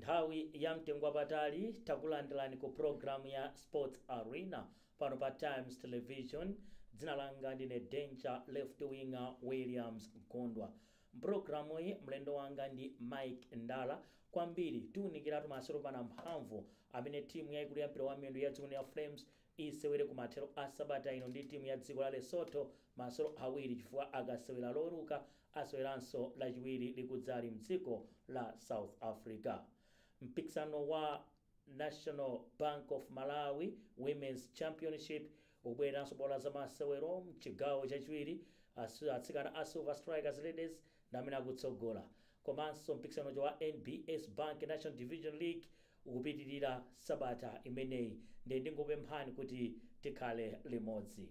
Nthawi ya mtengo wapatali, takulandirani ku programu ya Sports Arena pano pa Times Television. Dzina langa ndine Danger Left Winger Williams Gondwa. Mpulogalamu iyi mlendo wanga ndi Mike Ndala. Kwambiri tiwunikiratu masewero pana mphamvu amene timu yaikulu ya mpira wa miyendo ya dziko ya Flames isewere kumathero a sabata ino ndi timu ya dziko la Lesotho, masewero awiri, chifukwa akasewera Loweruka aseweranso Lachiwiri likudzali mdziko la South Africa. Mpikisano wa National Bank of Malawi Women's Championship ukubwereranso bola za masewero mchigawo chachiwiri. Atsikana a Silver Strikers Ladies ndamene akutsogola. Komanso mpikisano wa NBS Bank National Division League ukupitirira sabata imeneyi. Ndiye ndingopemphani kuti tikhale limodzi.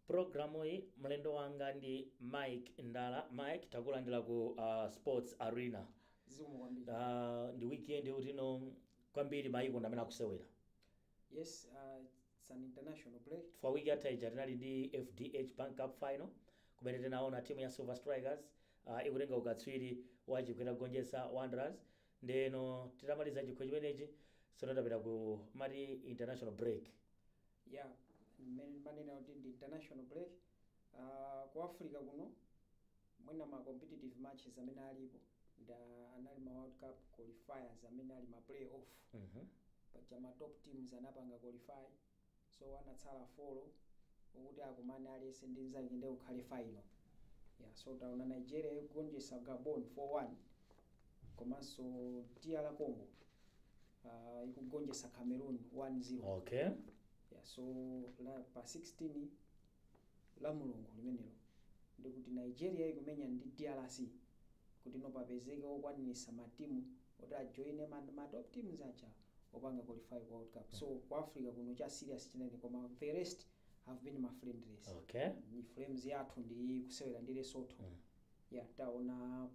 Programu iyi mlendo wanga ndi Mike Ndala. Mike, takulandira ku Sports Arena. Zikomo kwambiri. Ndi weekend utino kwambiri maiko ndamene akusewera. Yes, it's an international break. For wiki yatha ija tinali ndi FDH Bank Cup final, kumene tinaona timu ya Silver Strikers ikutenga ukatswiri wa chikho itagonjetsa Wanderers. Ndeno titamaliza chikho chimenechi, sono tapita ku mati international break. Yeah, mmene manena kuti ndi international break, ku Africa kuno mwina ma competitive matches amene alipo nda anali ma World Cup qualifiers amene ali ma play off. Paja ma top teams anapanga qualify, so anatsala 4 okuti akumane aliyense ndi nzake ndi kukhale final. Yeah, so taona Nigeria ikugonjetsa Gabon 4-1, komanso DR Congo ikugonjetsa Cameroon 1-0. Yeah, so pa 16 la Mulungu limenelo ndikuti Nigeria ikumenya ndi DRC kuti no papezeke okwanirisa matimu oti ajoine ma top teams aja opanga qualify ku World Cup. So ku Africa kuno cha serious chinene, koma the rest have been ma friendlies. Ni Flames yathu ndi kusewera ndi Lesotho. Yeah, taona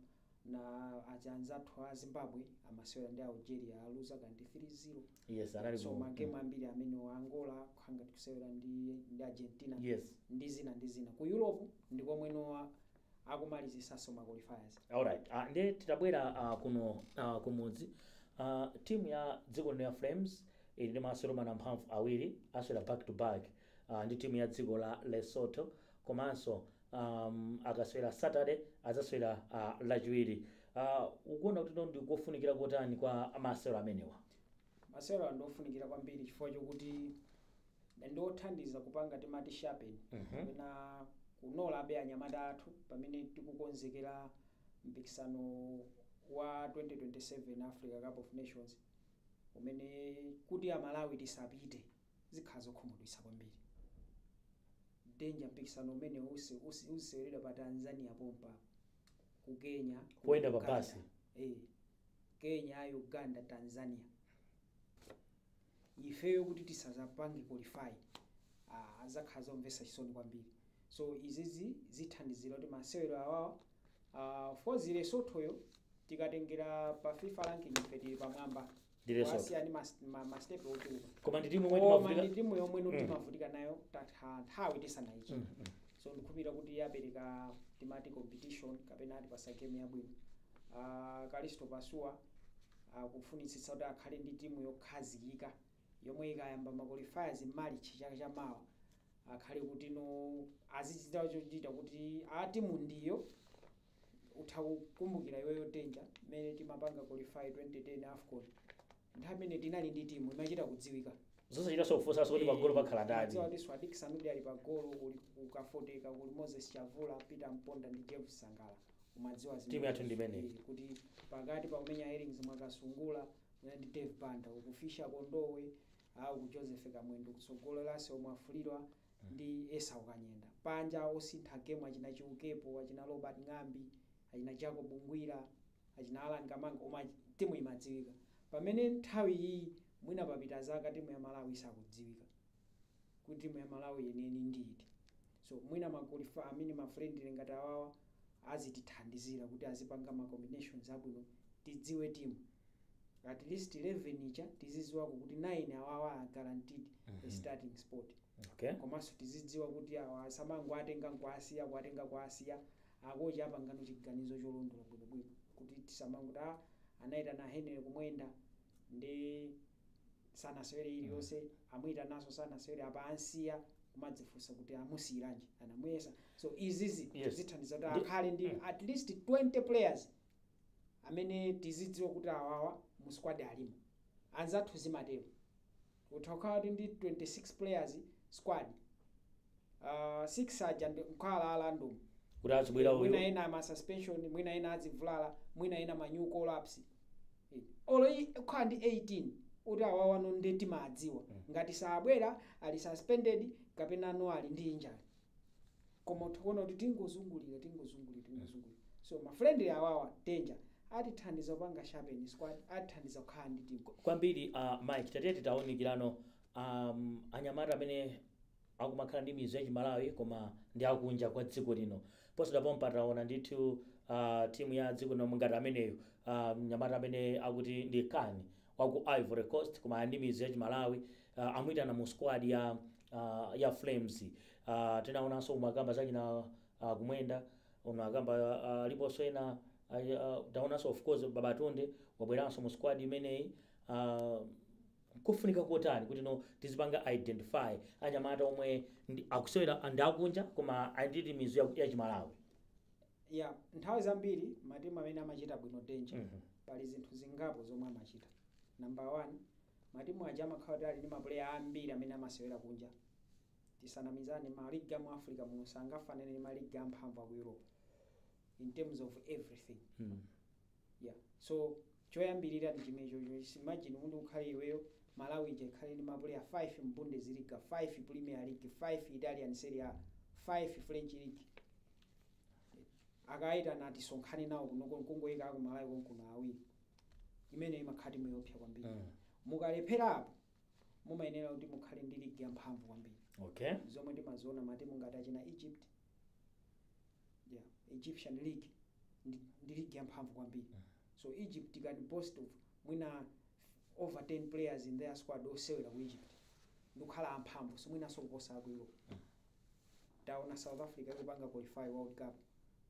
na aja anzathu a Zimbabwe amasewera ndi Algeria, aluza kandi 3-0. Yes, anali So magemu ambiri amene wa Angola kuhanga tikusewera ndi Argentina ndi zina ndi zina. Ku Europe ndi komweno akumalizisanso ma qualifiers. Alright, ndiye titabwera kuno kumudzi, timu ya dziko lino ya Flames ili ndi masewero mana mphamvu awiri, asewera back to back ndi timu ya dziko la Lesotho. Komanso akasewera Saturday adzasewera Lachiwiri. Ukuona kuti ndi kofunikira kotani kwa masewero amenewa? Masewero ndofunikira kwambiri chifukwa chokuti ndiothandiza kupanga timati sharpen kapena kunola abe anyamata athu pamene tikukonzekera mpikisano wa 2027 Africa Cup of Nations, umene kuti Amalawi tisapite zikhala zokhumudwitsa kwambiri. Danger, mpikisano umene useweredwa pa Tanzania pompa, ku Kenya, ku Kuyenda pa Uganda. basi. Eh, Kenya, Uganda, Tanzania. Ifeyo kuti tisazapange qualify, azakhala zomvetsa chisoni kwambiri. So izizi zithandizira kuti masewero awawa, fozi Lesothoyo tikatengera pa FIFA ranking ife tili pamwamba. Ndi Lesotho. Kwasiya ndi ma step ochuluka. Koma ndi timu yomwe Koma timavutika. ndi timu yomwe timavutika nayo, tatha nthawi tisanayichite. So ndikukhulupirira kuti yapereka timati competition kapena atipasa game yabwino. Kalisto Pasuwa akufunitsitsa kuti akhale ndi timu yokhazikika yomwe ikayamba ma qualifiers March chaka chamawa akhale kuti no azichita chochita kuti a timu ndiyo. Utha kukumbukira iweyo Danger, mmene timapanga qualify 2010 AFCON, nthawi imene tinali ndi timu imachita kudziwika. Zosachitanso kufunsanso kuti pagolo pakhala ndani. Madziwa kuti Swadik Sanudi ali pagolo, kuli kukafoteka kuli Moses Chavula, Peter Mponda ndi James Sangala. Umadziwa zimene. Timu yathu ndi imeneyi. Kuti pakati pakumenya Erings Mwakasungula ndi Dave Banda, ukufisha Kondowe au ku Joseph Kamwendo, kutsogolo Lase Omwafulirwa ndi Esau Kanyenda, panja osintha game achina Chiukepo, achina Robert Ng'ambi, achina Jacob Ngwira, achina Alan Kamanga, koma timu imadziwika. Pamene nthawi iyi mwina papita zaka timu ya Malawi isakudziwika kuti timu ya Malawi yeniyeni ndiyiti. So mwina ma qualify amene ma friendly ngati awawa azitithandizira kuti azipanga ma combinations abwino, tidziwe timu. At least 11 icha tizidziwako kuti 9 awawa are guaranteed a starting spot. Komanso tizidziwa kuti awa asamango atenga nkuasiya, kuatenga kuasiya. Akochi apangano chiganizo cholondola bwinobwino kuti tisamango a anayitana Henry Kumwenda ndi sanasewere iliyonse, amuyitanaso sanasewere, apa ansiya, kumadzifunsa kuti amusiyiranji, anamuyesa. So izizi zithandiza kuti akhale ndi at least 20 players amene tizidziwa kuti awawa mu squad alimo. Anzathu zimatero, utha kukhala kuti ndi 26 players squad, 6 aja nkhala a random kuti azibwera mwina uyu. Ena ma suspension, mwina ena azivulala, mwina ena ma new call-ups. Olo kukhala ndi 18 kuti awawano ndi timadziwa ngati sabwera ali suspended kapena no ali ndi injury, koma utha kuti tingozungulira, tingozungulira, tingozungulira. So ma friendly awawa danger atithandiza kupanga sharpen squad, atithandiza kukhala ndi team. Kwambiri. Mike, tatete titawunikirano anyamata amene akumakhala ndi mizu yachimalawi koma ndi akunja kwa dziko lino. Posachedwapa taona ndithu timu ya dziko lino ngati ameneyo, mnyamata amene akuti ndi Kani waku Ivory Coast koma ali ndi mizu yachimalawi, amuyitana mu squad ya Flames. Tinaonanso umakamba zachina Kumwenda, umakamba aliponso ena, taonanso of course Babatunde wabweranso mu squad imeneyi. Kufunika kotani kuti no tizipanga identify anyamata omwe akusewera ndi akunja koma ali ndi mizu ya chimalawi? Ya, nthawi zambiri matimu amene amachita bwino, danger, pali zinthu zingapo zomwe amachita. Number one, matimu aja amakhala kuti ali ndi mapuleya ambiri amene amasewera kunja. Tisanamizane, maligi amu Africa muno sangafanane ndi maligi amphamvu aku Europe in terms of everything. Yeah, so choyambirira ndi chimenecho. Imagine kuti ukhale iweyo, Malawi ija ikhale ndi mapuleya 5 mu Bundesliga, 5 Premier League, 5 Italian Serie A, 5 French League, akayitana atisonkhane nawo kunoko, nkungoyika aku Malawi konkuno awiri, imene imakhala timu yopsa kwambiri. Mukalephera apo, mumayenera kuti mukhale ndi ligi yamphamvu kwambiri, zomwe timaziona matimu ngati achina Egypt. Yeah, Egyptian League ndi ligi yamphamvu kwambiri. So Egypt can boast of mwina over 10 players in their squad osewera ku Egypt ndikukhala amphamvu, so mwinanso kuposa aku Europe. Taona South Africa ikupanga qualify World Cup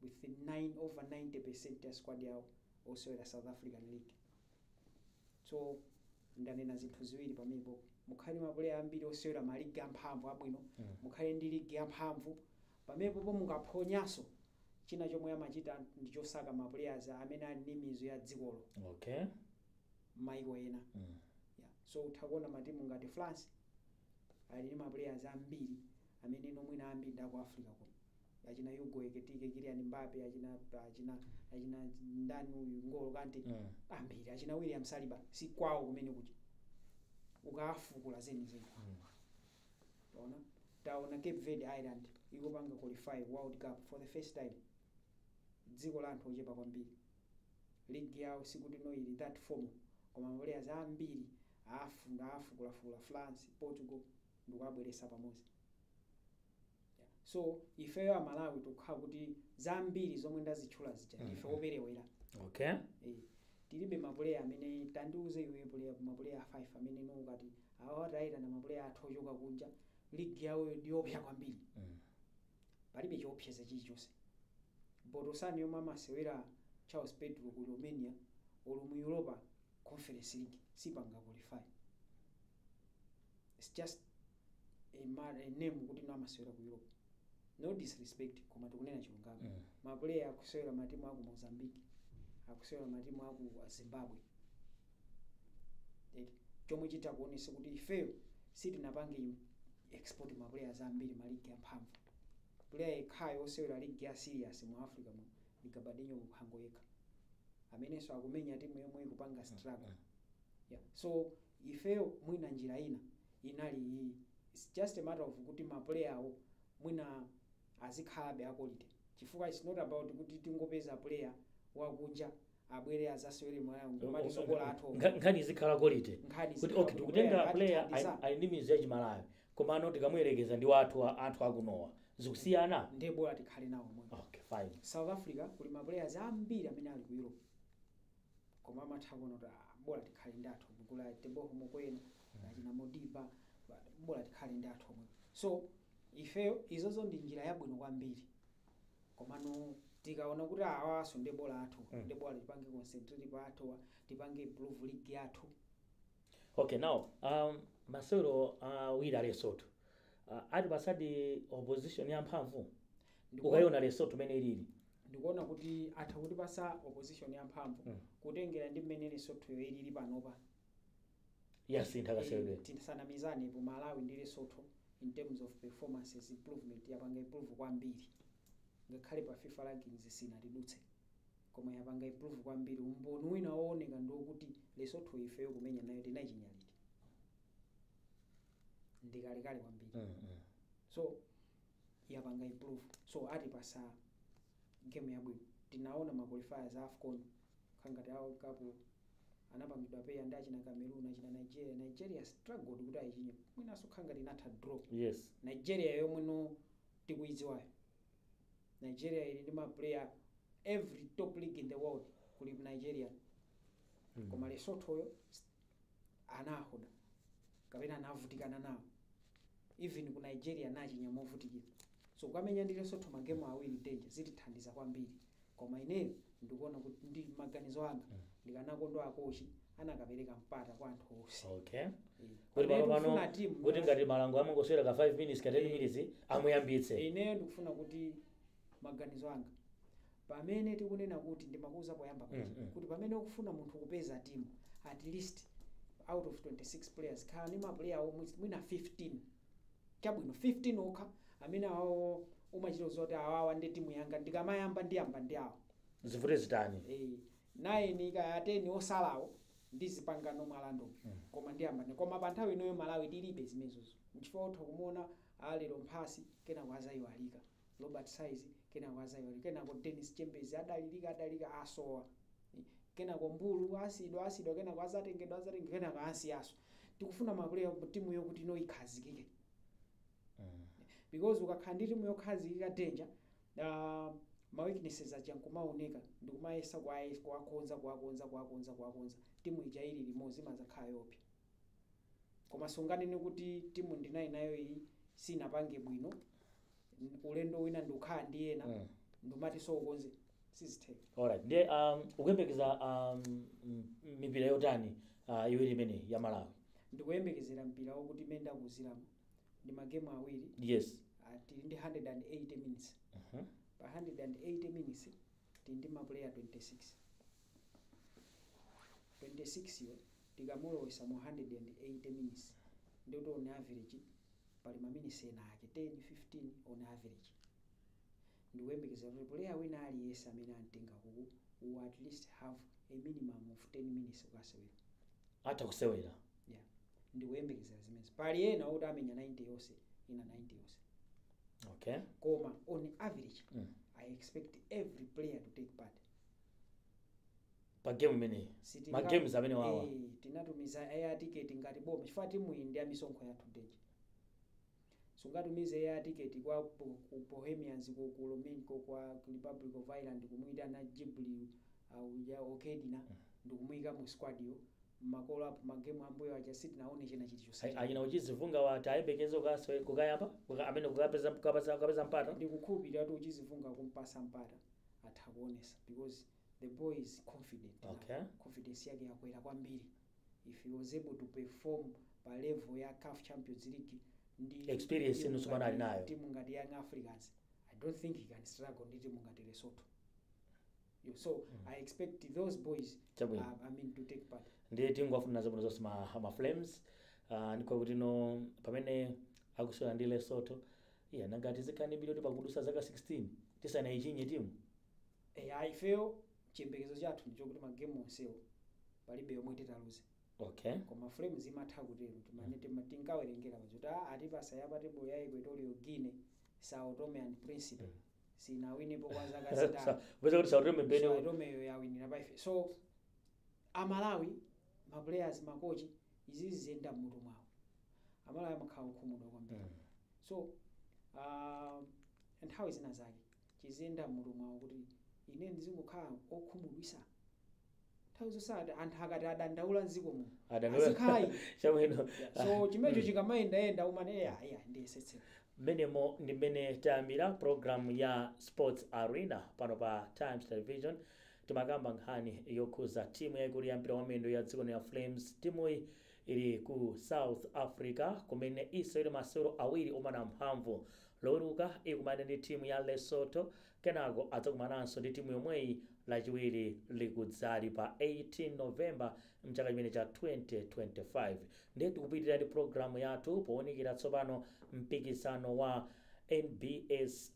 with 9 over 90% ya squad yawo osewera South African League. So ndanena zinthu ziwiri pamenepo: mukhale mapuleya ambiri osewera maligi amphamvu abwino, mukhale ndi ligi yamphamvu. Pamenepopo mukaphonyanso china chomwe amachita ndi chosaka ma players amene ali ndi mizu ya dzikolo maiko ena. Yeah. So utha kuona matimu ngati France ali ndi ma players ambiri amene nomwina ambiri ndi aku Africa kuno, achina Hugo Ekitike, Kylian Mbappe, achina ndani uyu, Ngolo Kante, ambiri achina William Saliba, si kwawo kumene kuja ukafukula zenizeni. Taona, taona Cape Verde Island ikupanga qualify World Cup for the first time, dziko la anthu ochepa kwambiri, ligi yawo sikuti no ili that form, koma players ambiri afunda afukulafukula France, Portugal ndikuabweresa pamodzi. Yeah. So ifeyo Amalawi tikukhala kuti zambiri zomwe ndazitchula zija ndife operewera. Eh, tilibe mapuleya amene tandiuze iwe player, mapuleya 5 amene no ngati awa tayitana mapuleya athu ochoka kunja, ligi yawo ndiyopsa kwambiri. Palibe chiopseza chilichonse. Botosani yomwe amasewera Charles Pedro ku Romania olo mu Europa Conference League sipanga qualify. It's just a name kuti no amasewera ku Europe. No disrespect, koma tikunena chilungamo. Mapuleya akusewera matimu aku Mozambique, akusewera matimu aku Zimbabwe. Eti, chomwe chitha kuonesa kuti ifeyo sitinapange export ma players ambiri maligi amphamvu. Player yekhayo osewera ligi ya serious mu Africa muno ndi Gabadinho Mhango yekha, amenenso akumenya timu yomwe ikupanga struggle. Yeah. So ifeyo mwina njira ina inali iyi. It's just a matter of kuti ma player awo mwina azikhalabe a quality, chifukwa it's not about kuti tingopeza player wakunja abwere azasewere mwayo ngomati sokola athu. Nkhani izikhala quality. Nkhani kuti izikhala okay, kuti tikutenga player player atithandiza. Ali ndi mizu yachimalawi, komano tikamuyerekeza ndi wathu anthu akunowa zikusiyana. Ndiye bola tikhale nawo mwe. Okay, fine. South Africa kuli ma players ambiri amene ali ku Europe. Koma amatha kuona kuti, ah, bola tikhale ndi athu omwe kula Teboho Mokoena, achina Modiba, bola tikhale ndi athu omwe. So ifeyo izozo ndi njira yabwino kwambiri, komano tikaona kuti awaso ndi bola athu, ndi bola tipange concentrate pa athuwa, tipange improve league yathu. Okay, now masewero awiri a Lesotho atipasadi opposition yamphamvu? Ukayiona Lesotho mene ilili. Ndikuona kuti atha kutipasa opposition yamphamvu, kutengera ndi mmene Lesotho ilili panopa. Yasintha kaseweredwe. Tisanamizane po, Malawi ndi Lesotho in terms of performances improvement, yapanga improve kwambiri. Ngakhale pa FIFA rankings sinatidutse, koma yapanga improve kwambiri. Umboni wina wooneka ndiokuti Lesotho ifeyo kumenya nayo tinayichinya liti? Ndikalekale kwambiri. So yapanga improve, so atipasa game yabwino. Tinaona ma qualifiers a AFCON khangati awo cup anapangidwa peya ndi achina Cameroon, achina Nigeria. Nigeria struggled kuti ayichinye, mwinanso khangati inatha draw. Nigeria yomweno tikuidziwayo, Nigeria ili ndi ma player every top league in the world kuli Nigeria. Koma Lesothoyo anahoda kapena anavutikana nawo. Even ku Nigeria nachinya movutikira. So kukamenya ndi Lesotho magemu awiri, danger, zitithandiza kwambiri. Koma ineyo ndikuona kuti ndi maganizo anga, ndikanakondwa akochi anakapereka mpata kwa anthu onse. Kuti Pamene pano pano tikufuna timu kuti ngati Malango amangoswera ka 5 minutes, ka 10 minutes, amuyambitse. Ineyo ndikufuna kuti, maganizo anga, pamene tikunena kuti ndimakuuza poyamba paja, kuti pamene ukufuna munthu kupeza timu, at least out of 26 players khala ndi ma player omwe mwina 15, chabwino 15 okha, amene awawo umachita zoti awawa ndi timu yanga, ndikamayamba ndiyamba ndi awo. Zivute zitani. 9 kaya 10 osalawo ndizipangano mwalandomo, koma ndiyamba ndi. Koma pa nthawi inoyo Malawi tilibe zimenezozo, nchifukwa utha kumuona alero Mphasi, kenako azayiwalika Robert Size, kenako azayiwalika, kenako Dennis Chambers adalilika, adalika, asowa, kenako Mbulu asidwa, asidwa, kenako azatengedwa, azatengedwa, kenako asiyaso. Tikufuna ma player, timu yokuti ino ikhazikike, because ukakhala ndi timu yokhazikika, danger, ma weaknesses aja nkumaoneka ndikumayesa kuwakonza, kuwakonza, kuwakonza, kuwakonza, timu ija ili limodzi imazakhala yopi. Koma sunganene kuti timu ndinayi nayo iyi sinapange bwino, ulendo wina ndikukhala ndi ena, ndumati so ukonze, sizitheka. Alright, ndiye ukuyembekeza mipira yotani iwiri imeneyi ya Malawi? Ndikuyembekezera mpira wokuti imene ndakuziramo ndi magemu awiri. Tili ndi 180 minutes. Pa 180 minutes tili ndi ma player 26. 26 yo tikamulowesa mu 180 minutes, ndikuti on average pali ma minutes ena ake 10, 15 on average. Ndikuyembekeza kuti player wina aliyense amene amtenga kuku will at least have a minimum of 10 minutes kukasewera. Atha kusewera. Yeah, ndikuyembekezera zimenezi. Pali ena okuti amenya 90 yonse, ina 90 yonse, koma on average I expect every player to take part pa game imeneyi, ma games amene wawa. Tinatumiza air ticket ngati boma, chifukwa timu iyi ndi ya misonkho yathu, danger. Sungatumize air ticket kwa ku Bohemians, ku Lominko, kwa ku Republic of Ireland, kumuyitana Jibril uja Okedina ndikumuyika mu squad yo, makolo apo magemu ambuyo aja sitinaone chena chilichonse. Achina Uchizivunga wa tayembekeze kukayamba amene kukapeza mpata. Ndikukhulupirira kuti Uchizivunga kumpasa mpata atha kuonesa, because the boy is confident now. Confidence yake yakwera kwambiri. If he was able to perform pa level ya CAF Champions League ndi Experience timu inu tsopano ali nayo. Timu ngati Young Africans, I don't think he can struggle ndi timu ngati Lesotho. So I expect those boys Chabwino. I mean, to take part. Ndiye tingowafunira zabwino zonse ma Flames, ndikwa kuti no pamene akusewera ndi Lesotho. Iya, nangati zikhani mbiri kuti pakudusa zaka 16 tisanayichinye timu. Ifeyo chiyembekezo chathu ndichokuti magemu onsewo palibe yomwe titaluze. Koma Flames imatha kutero. Timane tinkawerengera paja kuti atipasa ya pa table ya Equatorial Guinea, Sao Tome and Principe, sinawinepo kwa zaka 5. Upeza kuti Sao Tome mbene. Sao Tome yawinira pa ife. So Amalawi, ma players, makochi, izizi ziyenda mmutu mwawo. Amalawi amakhala okhumudwa kwambiri. So nthawi zina zake chiziyenda mmutu mwawo kuti ine ndizingokhala okhumudwisa. Nthawi zonse anthu akati adandaula mdziko muno, Adandaula. azikhala ine. Chabwino. Yeah, so chimenecho chikamayendayenda umane, eya iya, ndiyesetsera. Mmenemo ndi mmene tayambira program ya Sports Arena pano pa Times Television. Timakamba nkhani yokhuza timu yaikulu ya mpira wamiyendo ya dziko ya Flames. Timuyi ili ku South Africa kumene isewere masewero awiri omana mphamvu. Loweruka ikumana ndi timu ya Lesotho, kenako adzakumananso ndi timu yomweyi Lachiwiri likudzali pa 18 November mchaka chimene cha 2025. Ndiye tikupitirira ndi programu yathu powunikira tsopano mpikisano wa NBS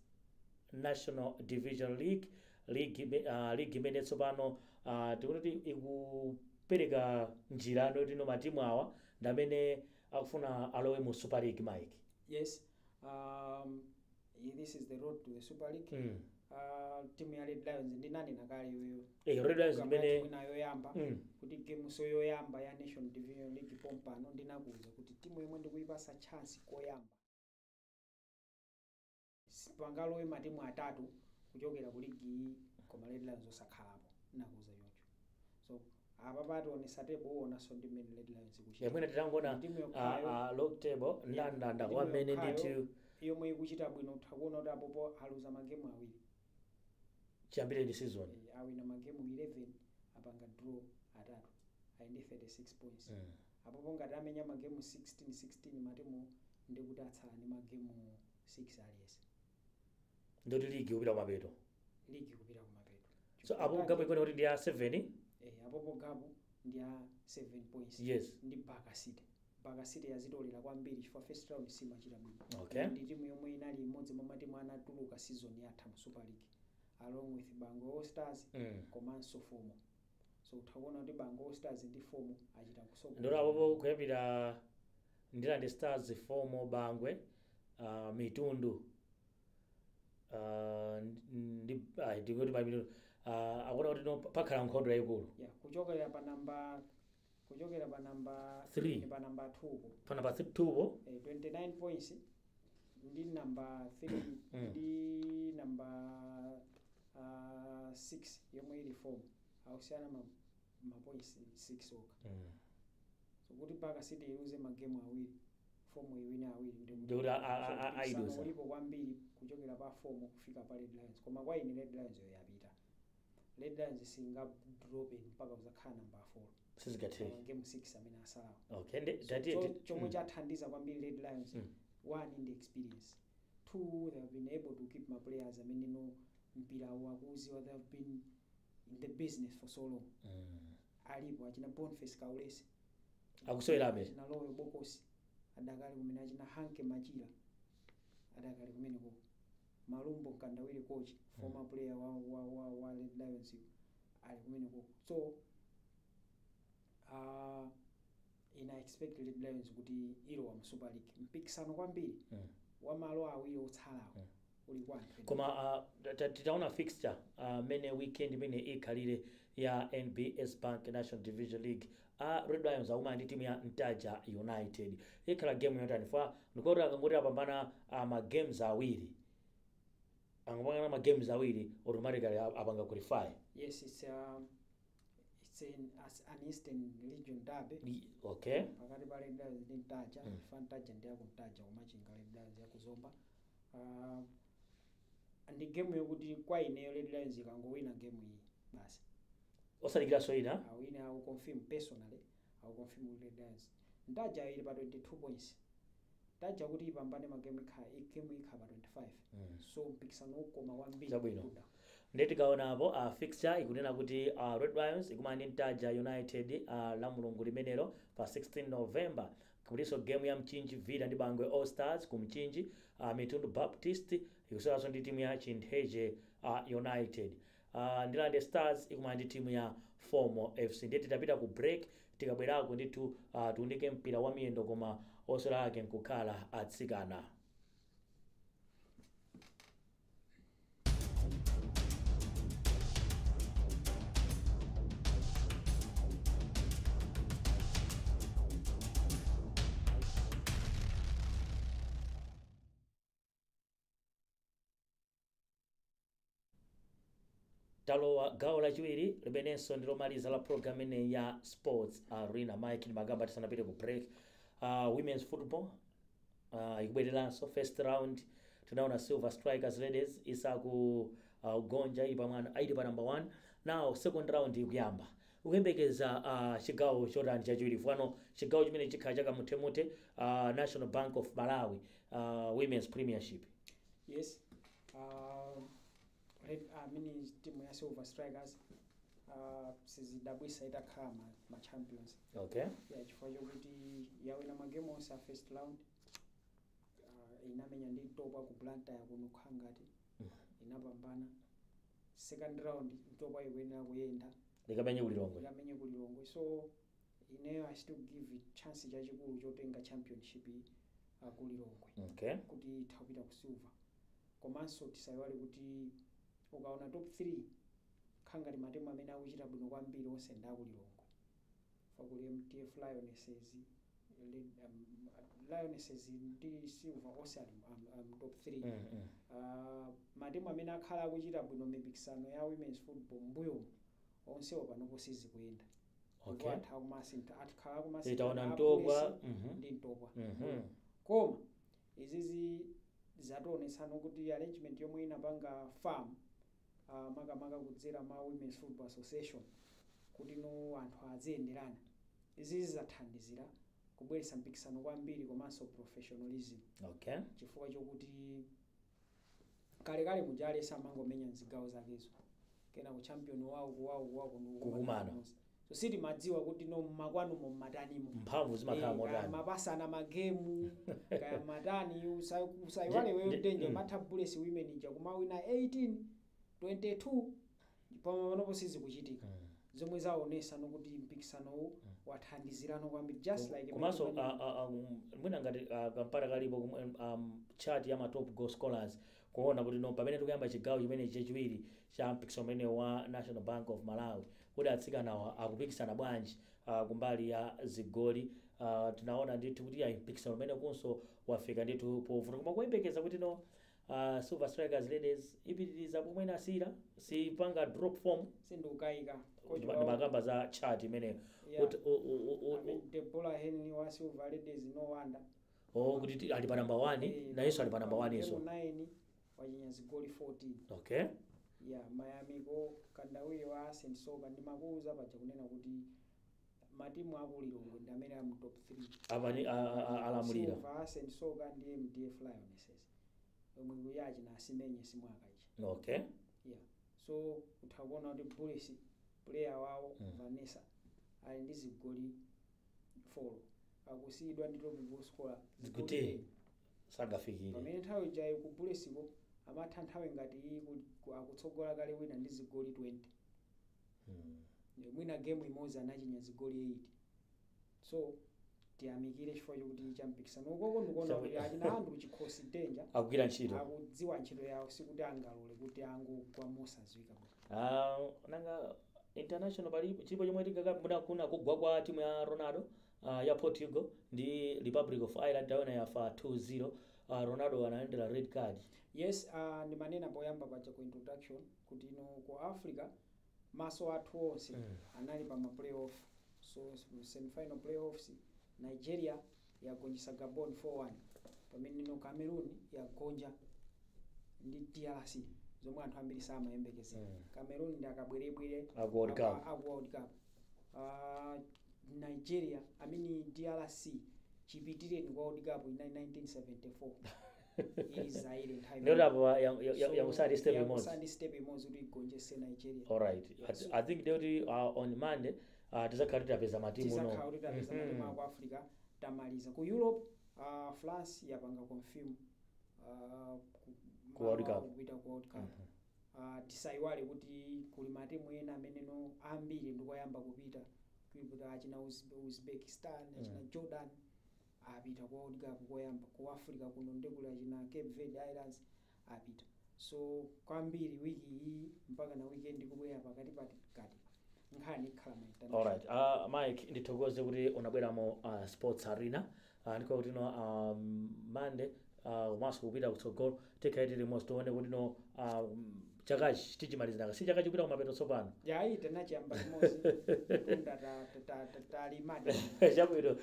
National Division League, league imene tsopano tikuti ikupereka njira yoti no matimu awa ndi amene akufuna alowe mu Super League, Mike. Yes, this is the road to the Super League. Timu ya Red Lions, ndinanena kale iyoyo. Red Lions imene mwina yoyamba kuti game so yoyamba ya National Division League pompano, ndinakuwuza kuti timu yomwe ndikuyipasa chance koyamba, pangalowe matimu atatu kuchokera ku ligi iyi koma Red Lions osakhalapo. Ndinakuwuza choncho. So apa pationesa table, uwonanso ndi mmene Red Lions ikuchita. Mwina titangoona Timu yokhayo log table, ndandanda timu kwa mmene yokhayo ndithu yomwe ikuchita bwino. Utha kuona kuti apopo aluza magemu awiri chiyambire ndi season. Awina magemu 11, apanga draw atatu, ali ndi 36 points. Apopo ngati amenya magemu 16 16 matimu, ndikuti atsala ndi magemu 6 aliyense. Ndoti ligi kupita kumapeto. Ligi kupita kumapeto. So apo gap ikuona kuti ndi ya 7. Apopo gap ndi ya 7 points ndi Baka City. Baka City yazitolera kwambiri chifukwa first round simachita bwino. Ndi timu yomwe inali imodzi mwa matimu anatuluka season yatha mu Super League along with Bangwe All Stars komanso FOMO. So utha kuona kuti Bangwe All Stars ndi FOMO achita kusogola. Ndoti apopo kuyambira Ndilande Stars, FOMO, Bangwe, Mitundu, ndi ndikuti pa Mitundu, akuona kuti no pakhala nkhondo yayikulu. Yeah, kuchokera pa namba 3. Pa namba 2 ko. Pana pa 2 po. 29 points ndi namba 3 ndi namba 6 yomwe ili 4, akusiyana ma points 6 okha. So kuti Baka City iluze magemu awiri, FOMO iwine awiri, ndikuti so ayidusa. Ulipo kwambiri kuchokera pa FOMO kufika pa Red Lions. Koma kwa ine Red Lions yo yapita. Red Lions singadrope mpaka kuzakhala namba 4 sizingatheke. Game 6 amene asalawo. Okay, ndi So, tati chomwe chathandiza kwambiri Red Lions, one, ndi experience; two, they have been able to keep ma players amene no mpira wakuziwa, they have been in the business for so long. Alipo achina Boniface Kaulesi. Akusewerabe. Achina Loyo Bokosi adakali kumene, achina Hanke Machila adakali kumeneko, Malumbo Mkandawire, coach, former player wa Red Lions ali kumeneko. So ina expect Red Lions kuti ilowa mu Super League. Mpikisano kwambiri wa malo awiri otsalawo uli kwa anthu ena. Koma titaona fixture mene weekend imene ikhalire ya NBS Bank National Division League, Red Lions akumana ndi timu ya Ntaja United. Ikhala game yotani? Fa ndikuti akangoti apambana ma games awiri, angapambana ma games awiri, automatically apanga qualify. Yes, it's an Eastern Region derby pakati pa Red Lions ndi Ntaja. Fa Ntaja ndi yaku Ntaja kumachinga, Red Lions yakuzomba. Ndi game yokuti kwa ineyo Red Lions ikangowina game iyi basi. Osalikiranso ina. Awine, I will confirm personally, I will confirm with Red Lions. Ntaja ili pa 22 points. Ntaja kuti ipambane magame ikha game ikha pa 25. So mpikisano ukoma kwambiri. Chabwino. Kuda. Ndiye tikaonapo fixture ikunena kuti Red Lions ikumana ndi Ntaja United la Mulungu limenelo pa 16 November. Kulinso game ya Mchinji Villa ndi Bangwe All Stars ku Mchinji. Mitundu Baptist ikuseweranso ndi timu ya Chintheche United. Ndilande Stars ikumana ndi timu ya FOMO FC. Ndiye titapita ku break, tikabwerako ndithu tiunike mpira wa miyendo koma osewera ake nkukhala atsikana. Talowa gawo lachiwiri limenenso ndilomaliza la program ineyi ya Sports Arena. Mike, ndimagamba tisanapite ku break, women's football ikubwereranso. First round tinaona Silver Strikers Ladies isaku gonja, ili pamwana, ili pa number 1. Now second round ikuyamba, ukuyembekeza chigawo chotani chachiwiri? Fano chigawo chimene chikhala chakamuthemuthe, National Bank of Malawi Women's Premiership. Yes, red, mini timu ya Silver Strikers sizidabwisa itakhala ma champions. Yeah, chifukwa chokuti yawina magemu onse a first round. Inamenya ndi Mtopwa ku Blantyre kuno, khangati inapambana. Second round Mtopwa ikuyenera kuyenda likamenye kuLilongwe. Ikamenye kuLilongwe. So ineyo I still give it chance chachikulu chotenga championship iyi kuLilongwe kuti itha kupita ku Silver. Komanso tisayiwale kuti ukaona top 3, khangati matimu amene akuchita bwino kwambiri onse ndi akuLilongwe. Fakuli MDF Lionesses, Lionesses ndi Silver onse ali top 3. Matimu amene akhala akuchita bwino mipikisano ya women's football mbuyomu onsewo panopo sizikuyenda. Atha kumasintha, atikhala kumasintha. Itaona Mtopwa. Ndi Mtopwa. Koma izizi zationetsano kuti arrangement yomwe inapanga FAM, makamaka kudzera ma Women's Football Association, kuti no anthu aziyenderana, izizi zathandizira kubweretsa mpikisano kwambiri komanso professionalism, chifukwa chokuti kalekale muja samangomenya mzigawo zakezo, kena ku champion wawo kuwawo kuwawo. Kukumana. So sitimadziwa kuti no mmakwanumo mmatanimo. Mphamvu zimakhala motani. Mapasana magemu kaya matani. Usayiwale weyo Danger, matha Bullets Women ija kumawina 18 22, pamwe panopo sizikuchitika, zomwe zaonesa nokuti mpikisanowu wathandizirano kwambiri, just like Komanso mwina ngati kampata kalipo chart ya ma top goal scorers, kuona kuti no pamene tikuyamba chigawo chimene chachiwiri cha mpikisano umene wa National Bank of Malawi, kuti atsikanawa akupikisana bwanji kumbali ya zigoli. Tinaona ndithu kuti ayi, mpikisano umene kunso wafika ndithu povuta, koma kuyembekeza kuti no Silver Strikers Ladies ipitiriza pomwe inasiyira, sipanga drop form. Sindikukayika. Ndimakamba za chart imeneyo kuti I mean, Deborah Henry wa Silver Ladies, no wonder. Oh, kuti ali pa number 1. Nayenso ali pa number 1 iso. 9 wachinya zigoli 14. Yeah, Mayamiko Kandawire wa Ascent Soka, ndimakuuza paja kunena kuti matimu akuLilongwe ndi amene ali mu top 3. Apa ni alamulira. Silver, Ascent Soka ndi MDF Lionesses yomwe kuyachi na asimenye simwaka ichi. Yeah, so utha kuona kuti Bullets player wawo Vanessa ali ndi zigoli 4, akusiyidwa ndi top goal scorer zigoli Zikuti 10. Sangafikire. Pamene nthawi ijayi ku Bulletsiko amatha nthawi ngati iyi akutsogola kale wina ndi zigoli 20. Mwina game imodzi anachinya zigoli 8. So tiyamikire chifukwa chokuti champikisano ukoko ndikuona kuti achina anthu Chikhosi, Danger, akugwira ntchito. Akudziwa ntchito yawo, sikuti angalole kuti angogwa mosadziwika bwino. Ah, nanga international pali chilipo chomwe tingakambuna kuna kugwa kwa timu ya Ronaldo ya Portugal ndi Republic of Ireland? Taona yafa 2-0. Ronaldo analandira red card. Yes, ndimanena poyamba paja ku introduction kuti ino ku Africa maso athu onse anali pa ma playoff. So semifinal playoffs, Nigeria yagonjesa Gabon 4-1, pamene ino Cameroon yagonja ndi DRC, zomwe anthu ambiri samayembekezera. Cameroon ndi akabwerebwere aku World Cup. Aku World Cup. Nigeria, I mean DRC, chipitireni kwa World Cup ina 1974 ili Zaire nthawi. Ndiyoti apa yakusati step imodzi. Yakusati step imodzi kuti igonjese Nigeria. Alright. Yeah. I think ndiyoti on Monday tizakhala titapeza matimu no Tizakhala kuti tapeza matimu aku Africa. Tamaliza ku Europe, France yapanga confirm Ku World malo Cup. kupita ku World Cup. Tisayiwale kuti kuli matimu ena ameneno ambiri ndikoyamba kupita kupita, achina Uzbekistan, achina Jordan apita ku World Cup koyamba. Ku Africa kuno ndekuli achina Cape Verde Islands apita. So kwambiri wiki iyi mpaka na weekend kubwera pakati kati nkhani ikhala ma international. Alright, Mike, ndithokoze kuti unabweramo Sports Arena. Ndiko kuti no Monday komanso kupita kutsogolo tikhale tili limodzi, tione kuti no Chakachi tichimaliziraka, si chaka chikupita kumapeto tsopano? Yayi, tinachiyamba limodzi, tunda talimadi. Chabwino,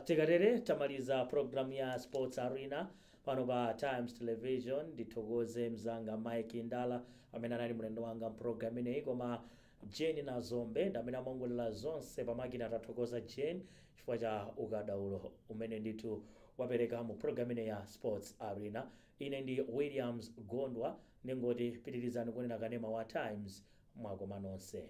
tikatere tamaliza program ya Sports Arena pano pa Times Television. Ndithokoze mzanga Mike Ndala amene anali mlendo wanga mprogram ineyi, koma Jane na Zombe ndi amene amaongolera zonse pamakina. Tathokoza Jane chifukwa cha ukadaulo umene ndithu wapereka mu program ine ya Sports Arena. Ine ndi Williams Gondwa, ndingoti pitirizani kuonera kanema wa Times. Mwakoma nonse.